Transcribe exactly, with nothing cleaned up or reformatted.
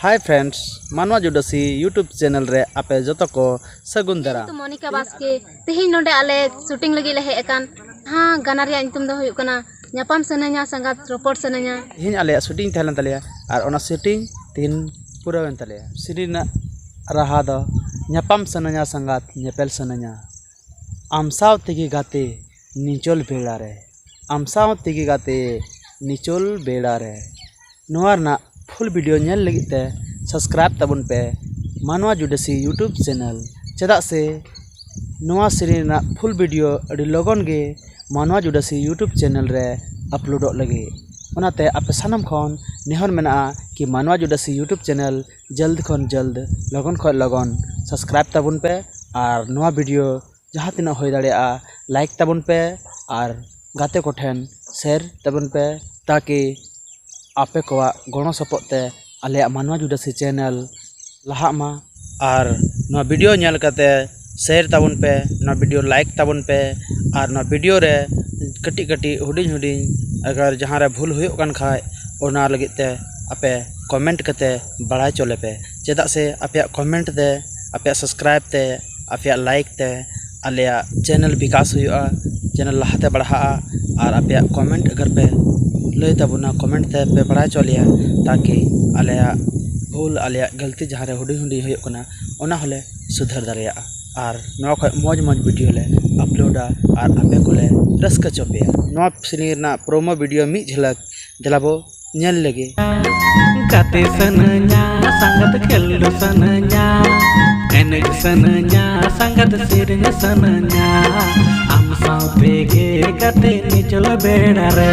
Hi friends, ᱢᱟᱱᱣᱟ ᱡᱩᱰᱟᱹᱥᱤ YouTube channel ᱨᱮ ᱟᱯᱮ ᱡᱚᱛᱚ ᱠᱚ ᱥᱟᱹᱜᱩᱱ ᱫᱟᱨᱟᱢ᱾ ᱤᱧ ᱢᱚᱱᱤᱠᱟ ᱵᱟᱥᱠᱮ᱾ ᱛᱮᱦᱮᱧ ᱱᱚᱰᱮ ᱟᱞᱮ shooting ᱞᱟᱹᱜᱤᱫ ᱞᱮ ᱦᱮᱡ ᱟᱠᱟᱱ᱾ ᱦᱮᱸ, ᱜᱟᱱᱟ ᱨᱮᱭᱟᱜ ᱧᱩᱛᱩᱢ ᱫᱚ ᱦᱩᱭᱩᱜ ᱠᱟᱱᱟ ᱧᱟᱯᱟᱢ ᱥᱟᱱᱟᱧᱟ ᱥᱟᱸᱜᱟᱛ ᱨᱚᱯᱚᱲ ᱥᱟᱱᱟᱧᱟ᱾ ᱛᱮᱦᱮᱧ ᱟᱞᱮᱭᱟᱜ shooting ᱛᱟᱦᱮᱸ ᱞᱮᱱ ᱛᱟᱞᱮᱭᱟ ᱟᱨ ᱚᱱᱟ shooting ᱛᱮᱦᱮᱧ ᱯᱩᱨᱟᱹᱣᱮᱱ ᱛᱟᱞᱮᱭᱟ᱾ ᱥᱮᱨᱮᱧ ᱨᱮᱱᱟᱜ ᱨᱟᱦᱟ ᱫᱚ ᱧᱟᱯᱟᱢ ᱥᱟᱱᱟᱧᱟ ᱥᱟᱸᱜᱟᱛ ᱧᱮᱯᱮᱞ ᱥᱟᱱᱟᱧᱟ, ᱟᱢ ᱥᱟᱶ ᱛᱮᱜᱮ ᱜᱟᱛᱮ ᱱᱤᱪᱚᱞ ᱵᱮᱲᱟ ᱨᱮ, ᱟᱢ ᱥᱟᱶ ᱛᱮᱜᱮ ᱜᱟᱛᱮ ᱱᱤᱪᱚᱞ ᱵᱮᱲᱟ ᱨᱮ᱾ ᱱᱚᱣᱟ ᱨᱮᱱᱟᱜ full video ᱧᱮᱞ ᱞᱟᱹᱜᱤᱫ ᱛᱮ subscribe ᱛᱟᱵᱚᱱ ᱯᱮ ᱢᱟᱱᱣᱟ ᱡᱩᱰᱟᱹᱥᱤ YouTube channel, ᱪᱮᱫᱟᱜ ᱥᱮ ᱱᱚᱣᱟ ᱥᱮᱨᱮᱧ ᱨᱮᱱᱟᱜ full video ᱟᱹᱰᱤ ᱞᱚᱜᱚᱱ ᱜᱮ ᱢᱟᱱᱣᱟ ᱡᱩᱰᱟᱹᱥᱤ YouTube channel ᱨᱮ uploadᱚᱜ ᱞᱟᱹᱜᱤᱫ᱾ ᱚᱱᱟᱛᱮ ᱟᱯᱮ ᱥᱟᱱᱟᱢ ᱠᱷᱚᱱ ᱱᱮᱦᱚᱨ ᱢᱮᱱᱟᱜᱼᱟ ᱠᱤ ᱢᱟᱱᱣᱟ ᱡᱩᱰᱟᱹᱥᱤ YouTube channel ᱡᱚᱞᱫ ᱠᱷᱚᱱ ᱡᱚᱞᱫ, ᱞᱚᱜᱚᱱ ᱠᱷᱚᱱ ᱞᱚᱜᱚᱱ subscribe ᱛᱟᱵᱚᱱ ᱯᱮ ᱟᱨ ᱱᱚᱣᱟ video ᱡᱟᱦᱟᱸ ᱛᱤᱱᱟᱹᱜ ᱦᱩᱭ ᱫᱟᱲᱮᱭᱟᱜᱼᱟ like ᱛᱟᱵᱚᱱ ᱯᱮ ᱟᱨ ᱜᱟᱛᱮ ᱠᱚᱴᱷᱮᱱ share ᱛᱟᱵᱚᱱ ᱯᱮ, ᱛᱟᱠᱤ ᱟᱯᱮ ᱠᱚᱣᱟᱜ ᱜᱚᱲᱚ ᱥᱚᱯᱚᱦᱚᱫ ᱛᱮ ᱟᱞᱮᱭᱟᱜ ᱢᱟᱱᱣᱟ ᱡᱩᱰᱟᱹᱥᱤ channel ᱞᱟᱦᱟᱜ ᱢᱟ᱾ ᱟᱨ ᱱᱚᱣᱟ video ᱧᱮᱞ ᱠᱟᱛᱮ share ᱛᱟᱵᱚᱱ ᱯᱮ, ᱱᱚᱣᱟ video like ᱛᱟᱵᱚᱱ ᱯᱮ, ᱟᱨ ᱱᱚᱣᱟ video ᱨᱮ ᱠᱟᱹᱴᱤᱡ ᱠᱟᱹᱴᱤᱡ ᱦᱩᱰᱤᱧ ᱦᱩᱰᱤᱧ ᱟᱜᱟᱨ ᱡᱟᱦᱟᱸ ᱨᱮ ᱵᱷᱩᱞ ᱦᱩᱭᱩᱜ ᱠᱟᱱ ᱠᱷᱟᱡ, ᱚᱱᱟ ᱞᱟᱹᱜᱤᱫ ᱛᱮ ᱟᱯᱮ comment ᱠᱟᱛᱮ ᱵᱟᱲᱟᱭ ᱦᱚᱪᱚ ᱞᱮᱯᱮ, ᱪᱮᱫᱟᱜ ᱥᱮ ᱟᱯᱮᱭᱟᱜ comment ᱛᱮ, ᱟᱯᱮᱭᱟᱜ subscribe ᱛᱮ, ᱟᱯᱮᱭᱟᱜ like ᱛᱮ ᱟᱞᱮᱭᱟᱜ channel ᱵᱤᱠᱟᱥ ᱦᱩᱭᱩᱜᱼᱟ, channel ᱞᱟᱦᱟᱛᱮ ᱵᱟᱲᱦᱟᱜᱼᱟ᱾ ᱟᱨ ᱟᱯᱮᱭᱟᱜ comment ᱟᱜᱟᱨ ᱯᱮ ᱞᱟᱹᱭ ᱛᱟᱵᱚᱱᱟ, comment ᱛᱮ ᱯᱮ ᱵᱟᱲᱟᱭ ᱦᱚᱪᱚ ᱞᱮᱭᱟ, ᱛᱟᱠᱤ ᱟᱞᱮᱭᱟᱜ ᱵᱷᱩᱞ, ᱟᱞᱮᱭᱟᱜ ᱜᱟᱹᱞᱛᱤ ᱡᱟᱦᱟᱸ ᱨᱮ ᱦᱩᱰᱤᱧ ᱦᱩᱰᱤᱧ ᱦᱩᱭᱩᱜ ᱠᱟᱱᱟ, ᱚᱱᱟ ᱦᱚᱸᱞᱮ ᱥᱩᱫᱷᱟᱹᱨ ᱫᱟᱲᱮᱭᱟᱜᱼᱟ᱾ ᱟᱨ ᱱᱚᱣᱟ ᱠᱷᱚᱡ ᱢᱚᱡᱽ ᱢᱚᱡᱽ video ᱞᱮ uploadᱟ ᱟᱨ ᱟᱯᱮ ᱠᱚᱞᱮ ᱨᱟᱹᱥᱠᱟᱹ ᱦᱚᱪᱚ ᱯᱮᱭᱟ᱾ ᱱᱚᱣᱟ ᱥᱮᱨᱮᱧ ᱨᱮᱱᱟᱜ promo video ᱢᱤᱫ ᱡᱷᱟᱞᱟᱠ ᱫᱮᱞᱟ ᱵᱚ ᱧᱮᱞ ᱞᱮᱜᱮ᱾ ᱜᱟᱛᱮ ᱥᱟᱱᱟᱧᱟ, ᱥᱟᱸᱜᱟᱛ ᱠᱷᱮᱞᱰᱩ ᱥᱟᱱᱟᱧᱟ, ᱮᱱᱮᱡ ᱥᱟᱱᱟᱧᱟ, ᱥᱟᱸᱜᱟᱛ ᱥᱮᱨᱮᱧ ᱥᱟᱱᱟᱧᱟ, ᱟᱢ ᱥᱟᱶ ᱛᱮᱜᱮ ᱜᱟᱛᱮ ᱱᱤᱪᱚᱞ ᱵᱮᱲᱟ ᱨᱮ᱾